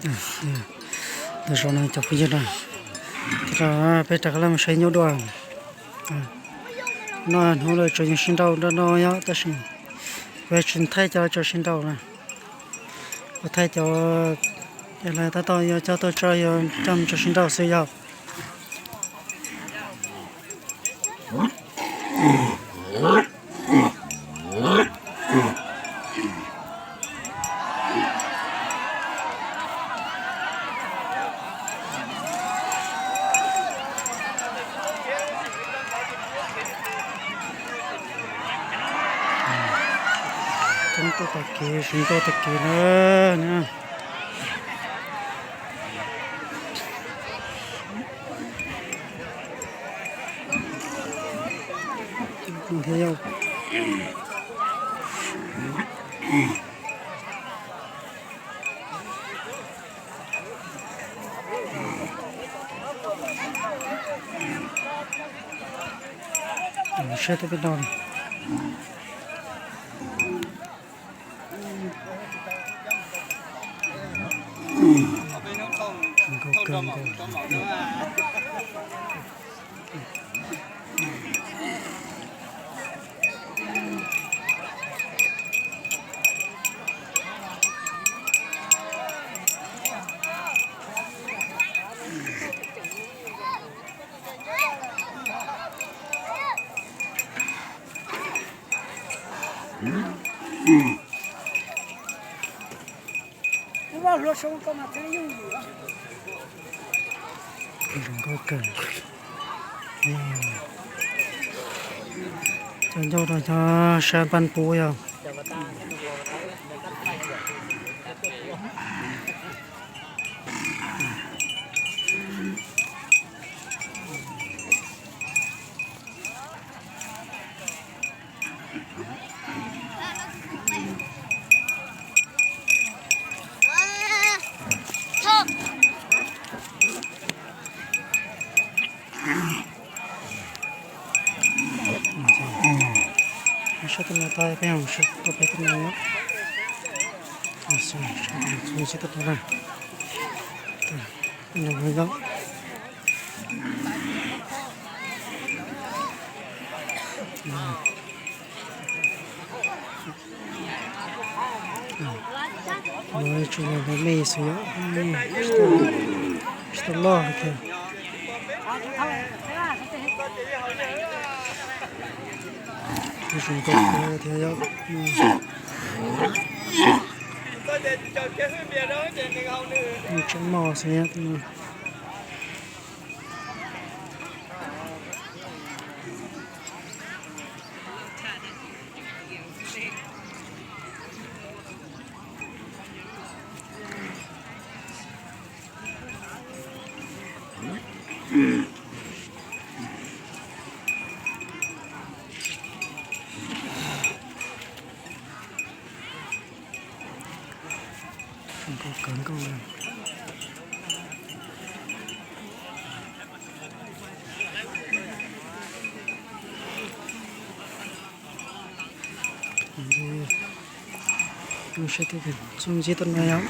Ntawm zaum no cov phooj ywg na, peb rov qab los mus saib nyuj dua. No hnub lawv tsuas yog sib nrau nrau no yog tab sis peb tsis thaij cov tso sib nrau na, peb thaij cov, lawv tab tom yuav coj tuaj tso, yuav coj mus tso sib nrau xwb yog. Coob tuaj tag kev, zoo nkauj tag kev na. Thiab yog saib tej peb no. Nkauj kawg nkaus. Zoo nkauj kawg. Cov ncauj no cov sab npab pub yog. Saib tej no tau peb, saib tau peb tej no. Txhob tsis tau na. Tej no yog no tsuas yog me xwb yom, tsis tau loj tiag. Zoo nkauj kawg thiab yom. Tseem mos xwb. Zoo nkauj kawg nkaus li. Saib tej txuj ntxiab tej no yom.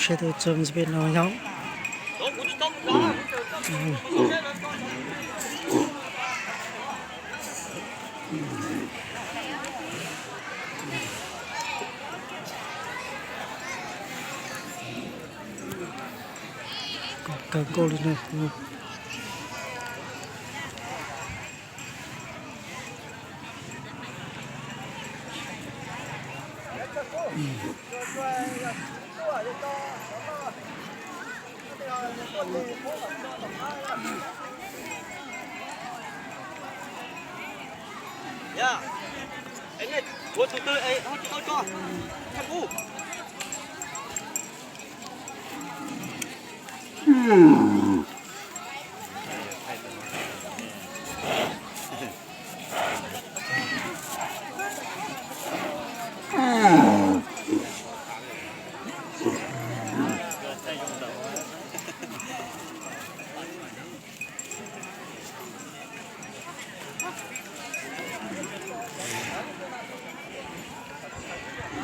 Saib tus txuj ntxiab no yom. Kawg nkaus li na.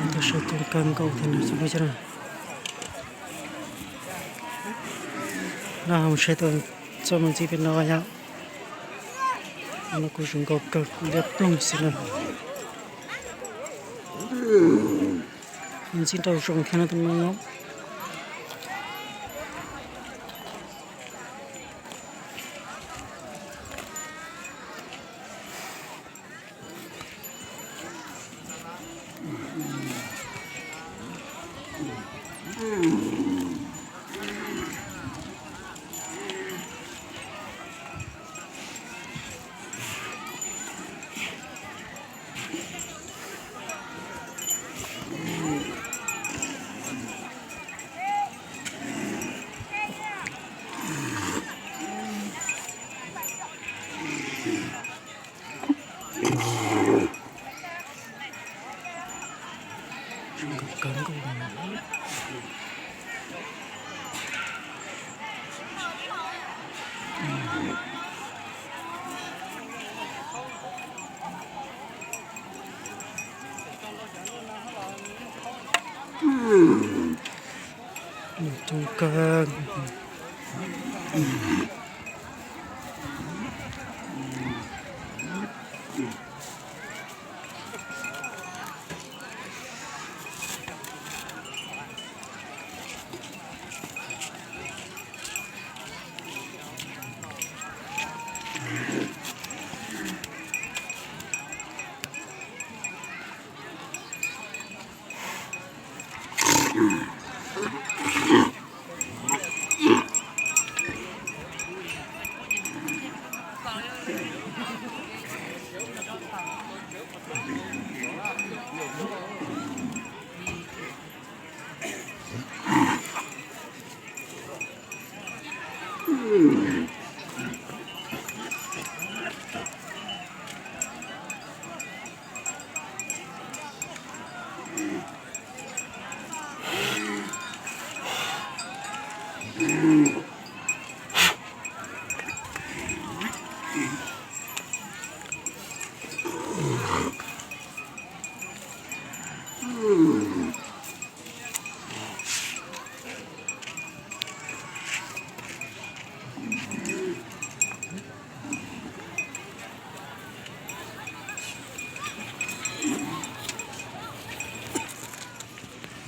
Ntau sawv coob kawg nkaus thiab na, no mus saib tau txoj me ntxiv pem no yom. No kuj zoo nkauj kawg, liab ploog xwb na. Ntxim nraum zoov thiab no tus no. Coob kawg.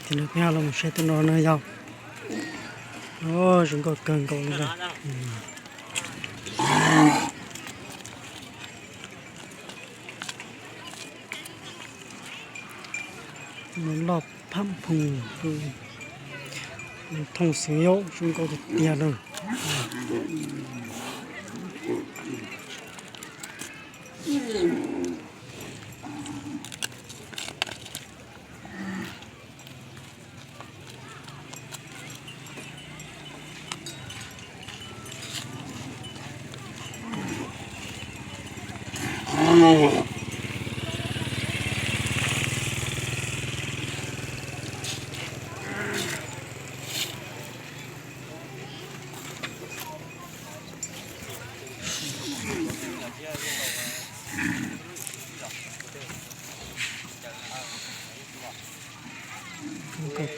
Ces no peb ho los mus saib tus no na yom. Zoo nkauj kawg nkaus li lawm. Loj phab phoom, thooj xwb yom, zoo nkauj tiag tiag na.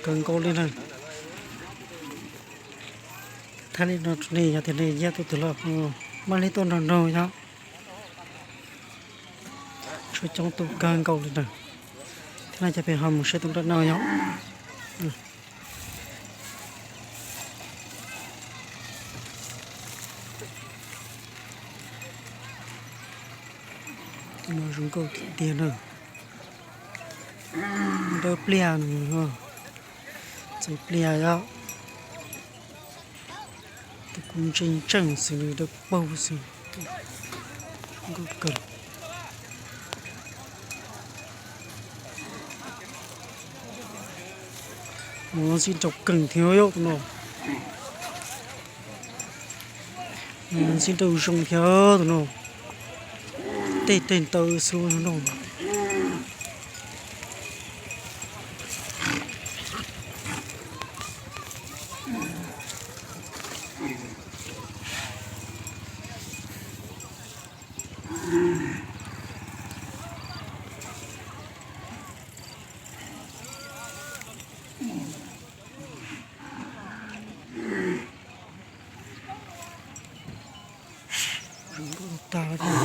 Kawg nkaus li na. Thaij li no rau nej, yog tias nej nyiam tus twg los maj li tuaj nrog nrog yom. Tshuav coob tus kawg nkaus li na. Thiab no ces peb ho mus saib tus nram no yom. No zoo nkauj tiag tiag na. Dawb pliag no, txawv pliag yom. Tus kuv ntseeg ntseeg xwb nws dawb paug xwb. Zoo nkauj kawg. Mus ntxim nraus keeg thiab yom tus no. Mus ntxim nraus zoo thiab tus no. Tej teg ntawd xwb no. Zoo nkauj tag thiab.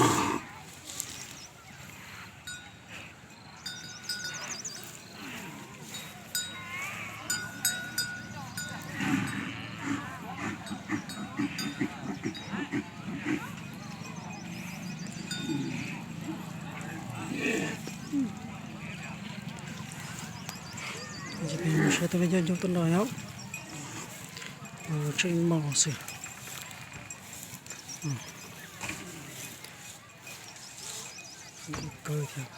Ces peb mus saib tej peb cov ncauj tuaj nrog yom. Tseem mos xwb. Kawg thiab.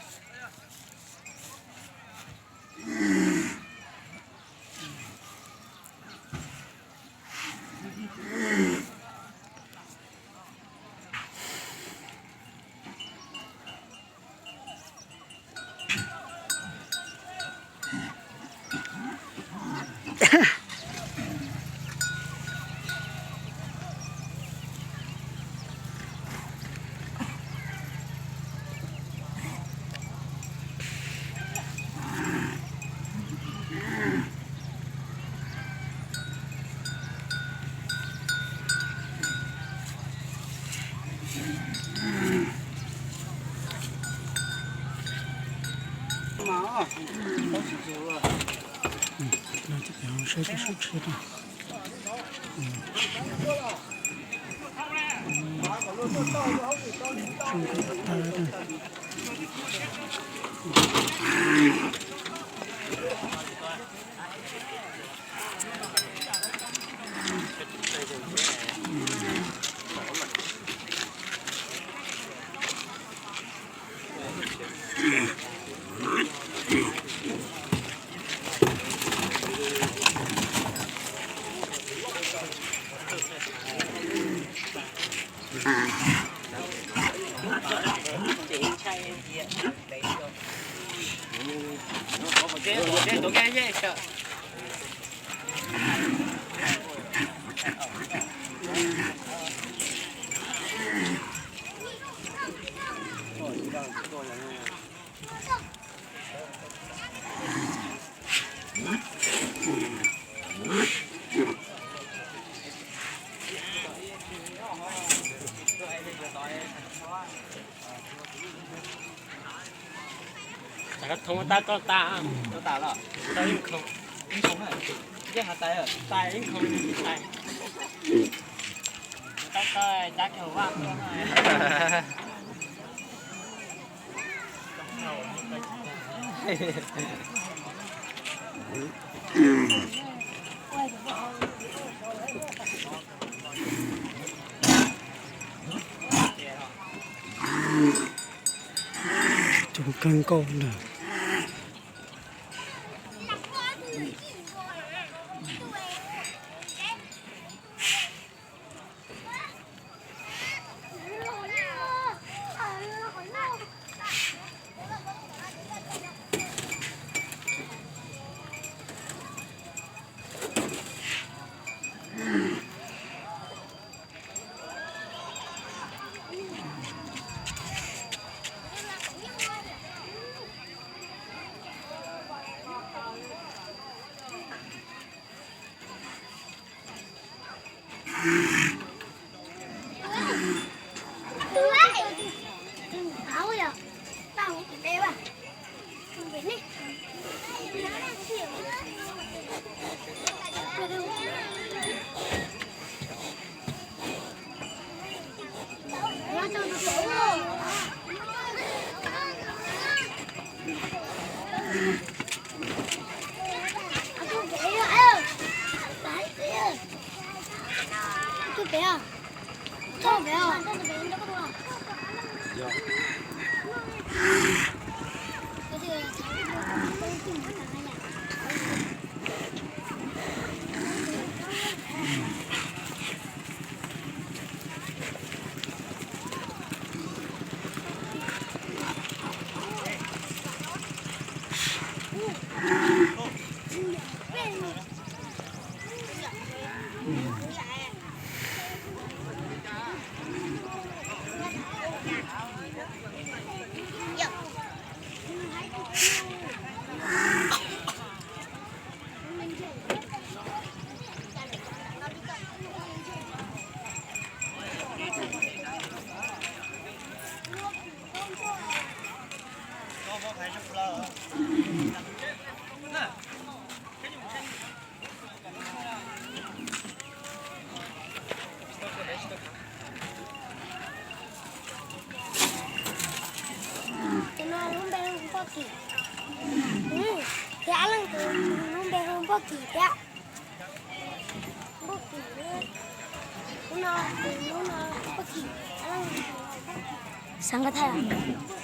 Saib sawv tsees. Thoob tab koj tas, koj tas los tau ib khoom, ib khoom na, yeej has tais, tais ib khoom tais. Tab koj cab kiag hauv vaj tuaj. Coob kawg nkaus ntag. Tus no lub npe hu Npoj Kim, thiab leej twg lub npe hu Npoj Kim thiab. Npoj Kim, lub no, tus lub no Npoj Kim, leej twg Npoj Kim. Xav nqa thaij.